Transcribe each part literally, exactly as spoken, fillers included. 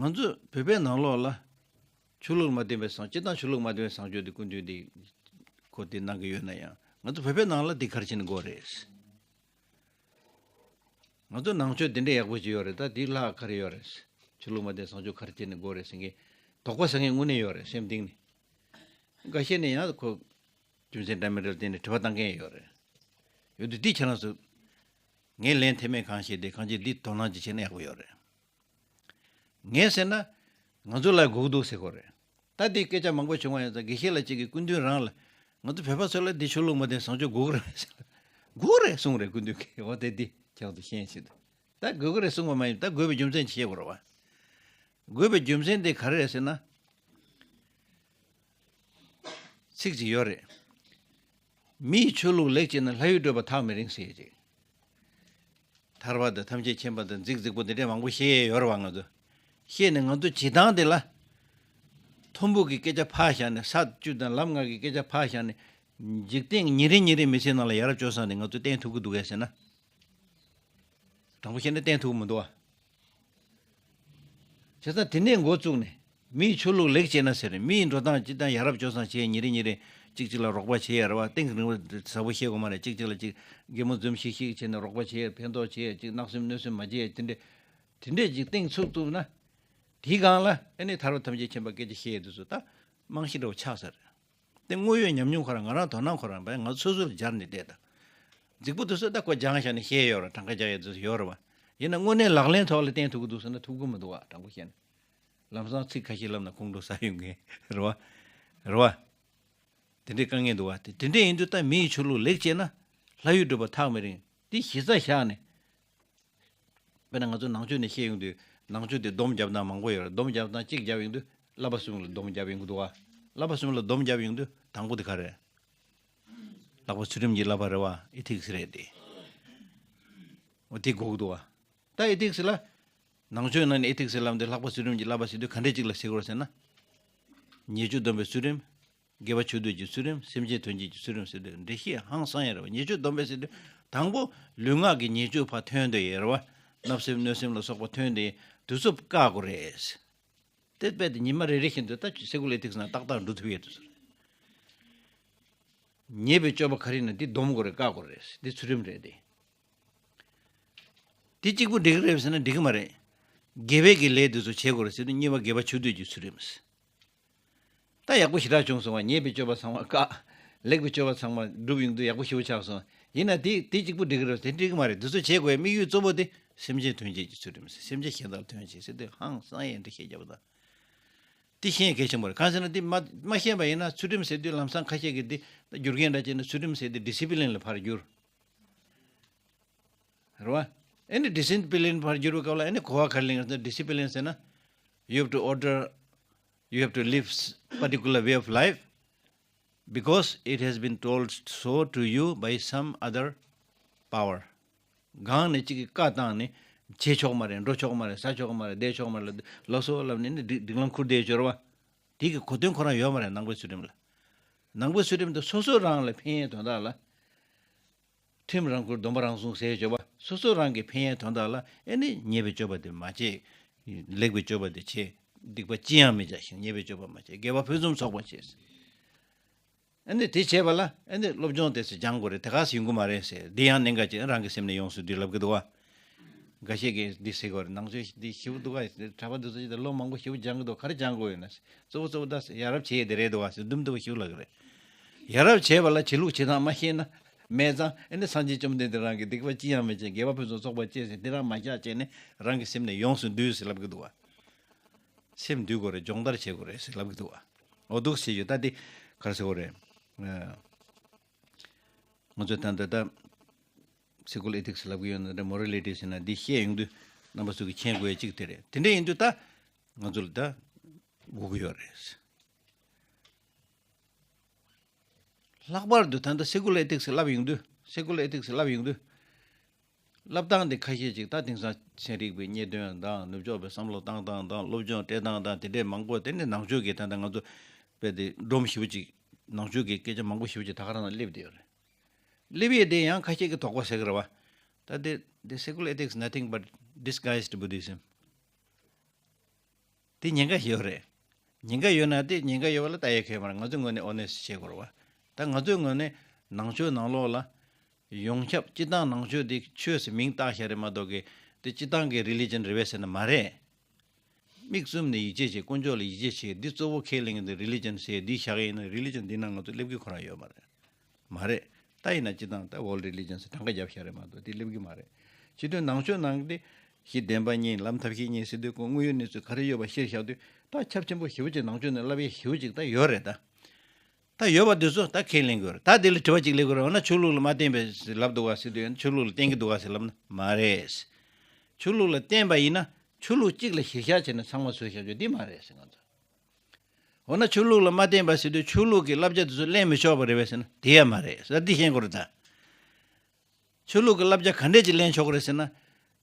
ང་ཚོ་བོད་པའི་ནང་ལོགས་ལ་ཆོས་ལུགས་མ་བསྟེན་པའི་བཟང་སྤྱིར་བཏང་ཆོས་ལུགས་མ་བསྟེན་པའི་བཟང་སྤྱོད་དེ་སྐུ་མདུན་དེ་ཁོ་དེ་གནང་གི་ཡོད་ན་ཡང་། ང་ཚོ་བོད་པའི་ནང་ལ་དེ་ག་རེ་བྱས་ནས་དགོས་རེད། ང་ཚོ་ནང་ཆོས་དེ་འདྲ་ཡག་པོ་ཅིག་ཡོད་རེད། ད་དེའི་ལྷག་ག་རེ་ཡོད་རེད། ཆོས་ལུགས་མ་བསྟེན་བཟང་སྤྱོད་ག་རེ་བྱས་ནས་དགོས་རེད་ཟེར་མཁན་དོགས་པ་ཟ་མཁན་དངོས་གནས་ཡོད་རེད། སེམས་གཏིང་ནས། འགའ་ཤས་ནས་ཡང་ཁོ་རྒྱུ་མཚན་འདྲ་མི་འདྲ་བསྟན་ནས་དྲི་བ་བཏང་མཁན་ཡོད་རེད། ཡོད་དུས་འདི་ཁྱེད་རང་ཚོ་ངས་ལན་ཐེབས་མེད་གང་ཤེས་དེ་གང་ཅི་འདི་དོ་སྣང་ཅིག་བྱས་ན་ཡག་པོ་ཡོད་རེད། ངས་ཟེར་ན་ང་ཚོ་ལ་སྒུག་འདུག་ཟེར་གོ་རེད། ད་འདི་སྐད་ཆ་མང་པོ་བྱུང་བ་ཡིན་ཙང་དགེ་བཤེས་ལགས་གཅིག་གིས་སྐུ་མདུན་རང་ལ་ང་ཚོ་བོད་པ་ཚོ་ལ་འདི་ཆོས་ལུགས་མ་བསྟེན་བཟང་སྤྱོད་དགོས་ཀྱི་རེད་ཟེར་ལ། དགོས་རེད་གསུངས་རེད་སྐུ་མདུན་གྱིས། འོ་དེ་འདི་ཁྱེད་རང་ཚོ་ཤེས་ཆེད་དུ། ད་དགོས་ཀྱི་རེད་གསུངས་པ་མ་ཡིན། ད་དགོས་པའི་རྒྱུ་མཚན་ཅིག་བཤད་དགོས་རེད་བ། དགོས་པའི་རྒྱུ་མཚན་དེ་ག་རེ་རེད་ཟེར་ན། ཚིག་ཅིག་ཡོད་རེད། མིའི་ཆོས་ལུགས་ལེགས་བྱས་ན་ལྷ་ཡུལ་བགྲོད་པ་ཐག་མི་རིང་ཟེར་ཅིག་ཐར་པ་དང་ཐམས་ཅད་མཁྱེན་པ་དང་རྫིག་རྫིག་པོ་འདི་འདྲས་མང་པོ་བཤད་ཡས་ཡོད་རེད་བ། ང་ཚོ་བཤད་ནས་ང་ཚོ་བྱེད་སྟངས་དེ་ལ་མཐོན་པོ་གི་སྐད་ཆ་ཕར་བཞག་ནས། ས་བཅུ་དང་ལམ་ལྔ་གི་སྐད་ཆ་ཕར་བཞག་ནས། འཇིག་རྟེན་ཉིན་རེ་ཉིན་རེ་མི་ཚེའི་ནང་ལ་ཡ་རབས་སྤྱོད་བཟང་དེ་ང་ཚོས་བསྟན་ཐུབ་ཀྱི་འདུག་གས་ཟེར་ན། དྲང་པོ་བཤད་ན་བསྟན་ཐུབ་ཀྱི་མི་འདུག་བ། བྱས་ཙང་དེ་ནས་འགོ་བཙུགས་ནས་མིའི་ཆོས་ལུགས་ལེགས་བྱས་ན་ཟེར། མིའི་འགྲོ་སྟངས་སྤྱིར་བཏང་ཡ་རབས་སྤྱོད་བཟང་བྱས། ཉིན་རེ་ཉིན་རེ་གཅིག་གཅིག་ལ་རོགས་པ་བྱེད་ཡ་རེད་བ། གཏིང་རིང་བ་ཟབ་པོ་བཤད་དགོས་མ་རེད། གཅིག་གཅིག་ལ་གཅིག་གད་མོ་འཛུམ་ཤིག་ཤིག་བྱས་ནས་རོགས་པ་བྱེད་ཡ། ཕན་ཐོགས་བྱེད་ཡ། གཅིག་བརྣབ་སེམས་གནོད་སེམས་མ་བྱེད་ཡ། དེ་འདྲས་དེ་འདྲས་ཅིག་གཏིང་ཚུགས་ཐུབ་ན། དེའི་སྒང་ལ་ཨ་ནི་ཐར་པ་ཐམས་ཅད་མཁྱེན་པ་སྐད་ཆ་བཤད་ཡ་དེ་ཚོ་ད་རྨང་གཞི་འདྲ་བོ་ཆགས་ས་རེད། དེ་དངོས་ཡོད་ཉམས་མྱོང་ཁོ་རང་། ང་རང་དོ་སྣང་ཁོ་རང་བས་ང་སོ་སོ་ལ་སྦྱར་ནས་བལྟས་དང་། རྫིག་པོ་དེ་ཚོ་ད་ཁོ་སྦྱངས་བཞག་ནས་བཤད་ཡོད་རེད། གྲངས་ཀ་རྒྱག་ཡས་དེ་ཚོ་ཡོད་རེད་བ། ཡིན་ན་དངོས་གནས་ལག་ལེན་ཐོག་ལ་བསྟན་ཐུབ་ཀྱི་འདུག་ཟེར་ན་ཐུབ་ཀྱི་མི་འདུག་བ། དྲང་པོ་བཤད་ན། ལམ་སང་ཚིག་ཁ་ཤས་ལབ་ན་ཁོང་ཁྲོ་ཟ་ཡོང་གི་རེད་བ། རེད་བ། དེ་འདྲའི་དཀའ་ངལ་འདུག་བ། དེ་དེ་འདྲ་ཡིན་དུས་ད་མི་ཡི་ཆོས་ལུགས་ལེགས་བྱས་ན་ལྷ་ཡུལ་བགྲོད་པ་ཐག་མི་རིང་། དེ་གཞི་རྩ་བཞག་ནས། དཔེར་ན་ང་ཚོ་ནང་ཆོས་ནས་བཤད་ཡོང་དུས་ནང་ཆོས་དེ་སྡོམ་རྒྱབ་སྟངས་མང་པོ་ཡོད་རེད། སྡོམ་རྒྱབ་སྟངས་གཅིག་རྒྱབ་ཡོང་དུས་བསླབ་པ་གསུམ་ལ་སྡོམ་རྒྱབ་ཡོང་གི་འདུག་བ། བསླབ་པ་གསུམ་ལ་སྡོམ་རྒྱབ་ཡོང་དུས་དང་པོ་དེ་ག་རེད། ལྷག་པ་ཚུལ་ཁྲིམས་ཀྱི་བསླབ་པ་རེད་བ། ཨེ་ཐིག་སི་རེད་དེ། འོ་དེ་དགོས་ཀྱི་འདུག་བ། ད་ཨེ་ཐིག་སི་ལ། ནང་ཆོས་ནང་ནས་ཨེ་ཐིག་སི་ལབ་དུས་ལྷག་པ་ཚུལ་ཁྲིམས་ཀྱི་བསླབ་པ་ཟེར་དུས་ག་འདྲས་ཅིག་ལ་ཟེར་དགོས་ཟེར་ན། ཉེས་སྤྱོད་སྡོམ་པའི་ཚུལ་ཁྲིམས། དགེ་བ་ཆོས་སྡུད་ཀྱི་ཚུལ་ཁྲིམས། སེམས་ཅན་དོན་བྱེད་ཀྱི་ཚུལ་ཁྲིམས་ཟེར་དུས་འགྲེལ་བཤད་ཧང་སང་ཡ་རེད་བ། ཉེས་སྤྱོད་སྡོམ་པའི་ཟེར་དུས་དང་པོ་ལུས་ངག་གི་ཉེས་སྤྱོད་ཕར་ཐོན་དུ་ཡོད་རེད་བ། བརྣབ་སེམས་གནོད་སེམས་ལ་སོགས་པ་ཐོན་དུ་ཡོད་དུས་ཚོད་བཀག་དགོས་རེད། དེ་དཔེ་དེ་ཉི་མ་རེ་རེ་བཞིན་དུ་ད་སེ་གོལ་ཨེ་ཐིག་སི་ནང་ཏག་ཏག་འགྲོ་ཐུབ་ཡོད་དུས་ཚོད་རེད། ཉེས་པའི་སྤྱོད་པ་ག་རེ་ཡིན་ན་འདི་སྡོམ་དགོས་རེད། བཀག་དགོས་རེད། འདི་ཚུལ་ཁྲིམས་རེད་དེ། འདི་གཅིག་པུ་འགྲིག་གི་རེད་ཟེར་ན་འགྲིག་གི་མ་རེད། དགེ་བའི་གི་ལས་འདི་ཚོ་བྱེད་དགོས་རེད་ཟེར་དུས་གཉིས་པ་དགེ་བ་ཆོས་སྡུད་ཀྱི་ཚུལ་ཁྲིམས། ད་ཡག་པོ་ཞེ་དྲག་བྱུང་སོང་བ། ཉེས་པའི་སྤྱོད་པ་ཚང་མ་བཀག་ལེགས་པའི་སྤྱོད་པ་ཚང་མ་སྒྲུབ་ཡོང་དུས་ཡག་པོ་ཞེ་པོ་ཆགས་སོང་། ཡིན་ན་དེ་དེ་གཅིག་པུ་འགྲིག་གི་རེད། དེ་འགྲིག་གི་མ་རེད། འདི་ཚོ་བྱེད་དགོས་དམིགས་ཡུལ་གཙོ་བོ་དེ་སེམས་ཅན་དོན་བྱེད་ཀྱི་ཚུལ་ཁྲིམས། སེམས་ཅན་གཞན་དག་ལ་དོན་བྱེད་ཟེར་དུས་ཧང་སང་ཡས་འདི་བཤད་རྒྱབ་པ་དང་། དེ་ཤེས་གལ་ཆེན་པོ་རེད། གང་ཟེར་ན་དེ་མ་མ་ཤེས་པ་ཡིན་ན་ཚུལ་ཁྲིམས་ཟེར་དུས་ལམ་སང་ཁ་ཤས་ཀྱིས་དེ་བསྒྱུར་མཁན་འདྲ་བྱས་ན་ཚུལ་ཁྲིམས་ཟེར་དུས་ཌི་སི་པི་ལིན་ལ་ཕར་བསྒྱུར། རེད་བ། ཨ་ནི་ཌི་སི་པི་ལིན་ཕར་བསྒྱུར་བའི་སྐབས་ལ་ཨ་ནི་གོ་བ་ག་རེ་ལེན་ཡོད་ཟེར་ན། ཌི་སི་པི་ལིན་ཟེར་ན། You have to order, you have to live particular way of life because it has been told so to you by some other power. གང་ནས་གཅིག་གིས་བཀའ་བཏང་ནས་བྱེད་ཆོག་མ་རེད། འགྲོ་ཆོག་མ་རེད། ཟ་ཆོག་མ་རེད། བསྡད་ཆོག་མ་རེད། ལགས་སོ་ལབ་ནས་ནི་སྒྲིག་སྒྲིག་ལམ་ཁུར་བསྡད་ཡོད་རེད་བ། དེ་གི་གོ་དོན་ཁོ་རང་ཡོད་མ་རེད། ནང་པའི་ཚུལ་ཁྲིམས་ལ། ནང་པའི་ཚུལ་ཁྲིམས་དེ་སོ་སོ་རང་ལ་ཕན་ཡས་དོན་དག་ལ། ཁྲིམས་རང་བཀུར་སྡོམ་པ་རང་སྲུང་ཟེར་བྱས་པ། སོ་སོ་རང་གི་ཕན་ཡས་དོན་དག་ལ་ཨེ་ནི་ཉེས་པའི་སྤྱོད་པ་དེ་མ་བྱེད། ལེགས་པའི་སྤྱོད་པ་དེ་བྱེད། སྡིག་པ་ཅི་ཡང་མི་བྱ་ཞིང་། ཉེས་པའི་སྤྱོད་པ་མ་བྱེད། དགེ་བ་ཕུན་སུམ་ཚོགས་པར་བྱེད། ཨེ་ནི་དེ་བྱས་པ་ལ་ཨེ་ནི་སློབ་སྦྱོང་དེ་ཚོ་སྦྱང་དགོས་རེད། དེ་ག་སེ་ཡོང་གི་མ་རེད་ཟེར། འདི་ཡང་གནད་འགག་ཅིག་རང་གི་སེམས་ནས་ཡོངས་སུ་འདུས་ལབ་ཀྱི་འདུག་བ། འགའ་ཤས་ཀྱིས་འདི་ཟེར་གྱི་ཡོད་རེད། ནང་ཆོས་འདི་ཞེ་པོ་འདུག་ག་གྲྭ་པ་འདི་ཚོ་ཅིག་ད་ལོ་མང་པོ་ཞེ་པོ་སྦྱང་གི་འདུག་ག་རེ་སྦྱང་དགོས་ཡོད་ན། གཙོ་བོ་གཙོ་བོ་ད་ཡ་རབས་བྱེད་ཡས་དེ་རེད་འདུག་ག་ཟེར་དུམ་དུམ་ཞེ་པོ་ལབ་ཀྱི་རེད། ཡ་རབས་བྱེད་པ་ལ་བྱེད་ལུགས་བྱེད་སྟངས་མ་ཤེས་ན་མེད་ཙང་ཨེ་ནི་སངས་རྒྱས་བཅོམ་ལྡན་འདས་རང་གིས་སྡིག་པ་ཅི་ཡང་མི་བྱེད། དགེ་བ་ཕུན་སུམ་ཚོགས་པར་སྤྱད་ཟེར་འདི་རང་མ་བཞག་བྱས་ནས་རང་གི་སེམས་ནས་ཡོངས་སུ་འདུས་ཟེར་ལབ་ཀྱི་འདུག་བ། སེམས་འདུལ་དགོས་རེད། སྦྱོང་བརྡར་བྱེད་དགོས་རེད་ཟེར་ལབ་ཀྱི་འདུག་བ། འོ་འདུག་ཟེར་རྒྱུ་ད་འདི་ག་རེ་ཟེར་དགོས་རེད། ཨ། ང་ཚོས་ད་ལྟ་ད་སེ་ཀུ་ལར་ཨེ་ཐིག་སི་ལབ་ཀྱི་ཡོད་ན་རེད། མོ་རལ་ཊི་ཟེར་ན་འདི་བཤད་ཡོང་དུས་རྣམ་པ་ཚོ་གིས་མཁྱེན་དགོས་ཡ་གཅིག་དེ་རེད། དེ་འདྲ་ཡིན་དུས་ད་ང་ཚོ་ལ་ད་དགོས་ཀྱི་ཡོད་རེད། ལྷག་པར་དུ་ད་ལྟ་སེ་ཀུ་ལར་ཨེ་ཐིག་སི་ལབ་ཡོང་དུས། སེ་ཀུ་ལར་ཨེ་ཐིག་སི་ལབ་ཡོང་དུས། ལབ་སྟངས་དེ་ཁ་ཤས་ཅིག་ད་དེང་སང་ཚན་རིག་པའི་རྙེད་དོན་དང་ནུབ་ཕྱོགས་པའི་བསམ་བློ་བཏང་སྟངས་དང་སློབ་སྦྱོང་སྤྲད་སྟངས་དང་དེ་འདྲས་མང་པོ། དེ་ནས་ནང་ཆོས་ཀྱི་ད་ལྟ་ང་ཚོ་དཔེ་དེ་སྒྲོམ་ཞེ་པོ་ཅིག་ནང་ཆོས་ཀྱི་སྐད་ཆ་མང་པོ་ཞེ་པོ་ཅིག་ད་ག་རང་ནང་སླེབས་བསྡད་ཡོད་རེད། སླེབས་ཡས་དེ་ཡང་ཁ་ཤས་ཀྱིས་དོགས་པ་ཟ་གི་རེད་བ། ད་དེ་དེ་secular ethics nothing but disguised Buddhism. དེ་ཉེན་ཁ་ཡོད་རེད། ཉེན་ཁ་ཡོད་ན་དེ་ཉེན་ཁ་ཡོད་པ་ལ་ལྟ་ཡ་གལ་མ་རེད། ང་ཚོའི་ངོས་ནས་ཨོ་ནེ་སི་བྱེད་དགོས་རེད་བ། ད་ང་ཚོའི་ངོས་ནས་ནང་ཆོས་ནང་ལོགས་ལ་ཡོངས་ཁྱབ་སྤྱི་བཏང་ནང་ཆོས་དེ་ཆོས་ཟེར་མིང་བཏགས་བཞག་རེད་མ་གཏོགས་གི་དེ་སྤྱི་བཏང་གི་རི་ལི་ཇན་རེད་པས་ཟེར་ན་མ་རེད། མིག་བཙུམ་ནས་ཡིད་ཆེས་བྱེད། དཀོན་མཆོག་ལ་ཡིད་ཆེས་བྱེད། འདི་གཙོ་བོ་ཁས་ལེན་གྱི་འདུག་རི་ལི་ཇན་ཟེར་འདི་བཞག་གི་ཡིན་ན་རི་ལི་ཇན་འདི་ནང་ང་ཚོ་སླེབས་ཀྱི་ཁོ་རང་ཡོད་མ་རེད། མ་རེད། ད་ཡིན་ན་སྤྱི་བཏང་ད་ཝོལ་རི་ལི་ཇན་ཟེར་གྲངས་ཀ་བརྒྱབ་བཞག་རེད་མ་གཏོགས་འདི་སླེབས་ཀྱི་མ་རེད། སྤྱི་དོན་ནང་ཆོས་ནང་གི་དེ་གཞི་བདེན་པ་གཉིས་ལམ་ཐབས་ཤེས་གཉིས་ཟེར་དུས་ཁོ་དངོས་ཡོད་གནས་ཚུལ་ག་རེ་ཡོད་པ་གཞིར་བཞག་དུས་ད་ཁྱབ་ཆེན་པོ་ཞེ་པོ་ཅིག་ནང་ཆོས་ནས་བསླབ་ཡས་ཞེ་པོ་ཅིག་ད་ཡོད་རེད་ད། ད་ཡོད་པ་འདི་ཚོ་ད་ཁས་ལེན་དགོས་རེད། ད་དེ་ལ་དྲི་བ་གཅིག་སླེབས་དགོས་རེད། འོ་ན་ཆོས་ལུགས་ལ་མ་བརྟེན་པའི་ལབ་འདུག་ག་ཟེར་དུས་ཡང་ཆོས་ལུགས་ལ་བརྟེན་གྱི་འདུག་ག་ཟེར་ལབ་ན་མ་རེད། ཆོས་ལུགས་ལ་བརྟེན་པ་ཡིན་ན་ཆོས་ལུགས་གཅིག་ལ་གཞིར་བཞག་བྱས་ནས་ཚང་མ་བཟོས་བཞག་རྒྱུ་འདི་མ་རེད་ཟེར་ང་ཚོ། འོ་ན་ཆོས་ལུགས་ལ་མ་བརྟེན་པ་ཟེར་དུས་ཆོས་ལུགས་ཀྱི་བསླབ་བྱ་དེ་ཚོ་ལེན་མི་ཆོག་པ་རེད་པས་ཟེར་ན་དེ་ཡང་མ་རེད་ཟེར། འདི་ཤེས་དགོས་རེད་ད། ཆོས་ལུགས་ཀྱི་བསླབ་བྱ་ག་འདྲས་ཅིག་ལེན་ཆོག་གི་རེད་ཟེར་ན།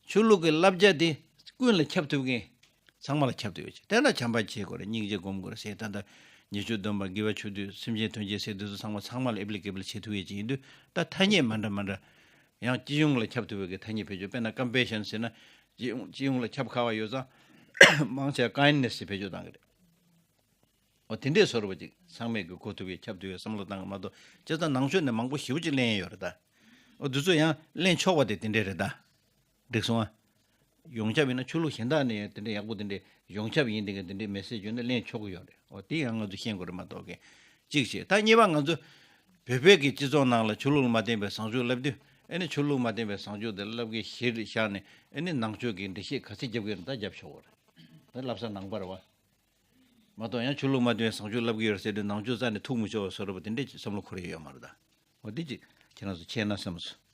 ཆོས་ལུགས་ཀྱི་བསླབ་བྱ་དེ་ཀུན་ལ་ཁྱབ་ཐུབ་མཁན། ཚང་མ་ལ་ཁྱབ་ཐུབ་ཡོད་ཅིག་དེ་ན་བྱམས་པ་བྱེད་དགོས་རེད། སྙིང་རྗེ་སྒོམ་དགོས་རེད་ཟེར། ད་ལྟ་ཉེས་སྤྱོད་སྡོམ་པ་དགེ་བ་ཆོས་སྡུད་སེམས་ཅན་དོན་བྱེད་ཟེར་དེ་ཚོ་ཚང་མ་ཚང་མ་ལ་ཨེབ་ལི་ཀེ་བལ་བྱེད་ཐུབ་ཡོད་ཅིག་ཡིན་དུས་ད་ཐ་སྙད་མ་འདྲ་མ་འདྲ། ཡང་སྤྱི་ཡོངས་ལ་ཁྱབ་ཐུབ་པའི་གི་ཐ་སྙད་བེད་སྤྱོད། དཔེར་ན་ཀམ་པེ་ཤན་ཟེར་ན་སྤྱི་ཡོངས་སྤྱི་ཡོངས་ལ་ཁྱབ་ཁ་བ་ཡོད་ཙང་མང་ཆེ་ཀའིན་ནེ་སི་ཟེར་བེད་སྤྱོད་བཏང་གི་རེད། འོ་དེ་འདྲས་བཟོ་འདྲ་པོ་ཅིག་ཚང་མས་གི་གོ་ཐུབ་པའི་ཁྱབ་ཐུབ་པའི་བསམ་བློ་བཏང་གི་མ་གཏོགས་བྱས་ཙང་ནང་ཆོས་ནས་མང་པོ་ཞེ་པོ་ཅིག་ལེན་ཡོད་རེད་ད། འོ་དེ་ཚོ་ཡང་ལེན་ཆོག་པ་དེ་དེ་འདྲས་རེད་ད། འགྲིག་སོང་ཨ། ཡོངས་ཁྱབ་ཡིན་ན་ཆོས་ལུགས་གཞན་དག་ནས་ཡང་དེ་འདྲས་ཡག་པོ་དེ་འདྲས་ཡོངས་ཁྱབ་ཡིན་དེ་ག་དེ་འདྲས་མེ་སེ་ཇི་བརྒྱུད་ན་ལེན་ཆོག་གི་ཡོད་རེད། འོ་དེ་ཡང་ང་ཚོ་ཤེས་དགོས་རེད་མ་གཏོགས་གི་གཅིག་བྱས། ད་གཉིས་པ་ང་ཚོ་བོད་པའི་གི་སྤྱི་ཚོགས་ནང་ལ་ཆོས་ལུགས་ལ་མ་བརྟེན་པའི་བཟང་སྤྱོད་ལབ་དུས་ཨེ་ནི་ཆོས་ལུགས་མ་བརྟེན་པའི་བཟང་སྤྱོད་དེ་ལབ་གི་གཞིར་བཞག་ནས་ཨེ་ནི་ནང་ཆོས་ཀྱི་འགྲེལ་བཤད་ག་ཚད་རྒྱབ་གི་ཡོད་ན་ད་རྒྱབ་ཆོག་གི་རེད། ད་བསླབ་ས་ནང་པ་རེད་བ། མ་གཏོགས་ཡང་ཆོས་ལུགས་མ་བརྟེན་པའི་བཟང་སྤྱོད་ལབ་ཀྱི་ཡོད་རེད་ཟེར་དུས་ནང་ཆོས་རྩ་ནས་ཐུག་མི་ཆོག་པ་བཟོ་འདྲ་པོ་དེ་འདྲས་ཀྱི་བསམ་བློ་འཁོར་ཡ་ཡོད་མ་རེད་ད། འོ་དེ་ཅིག་ཁྱེད་རང་ཚོ་མཁྱེན་ན་བསམ་སོང་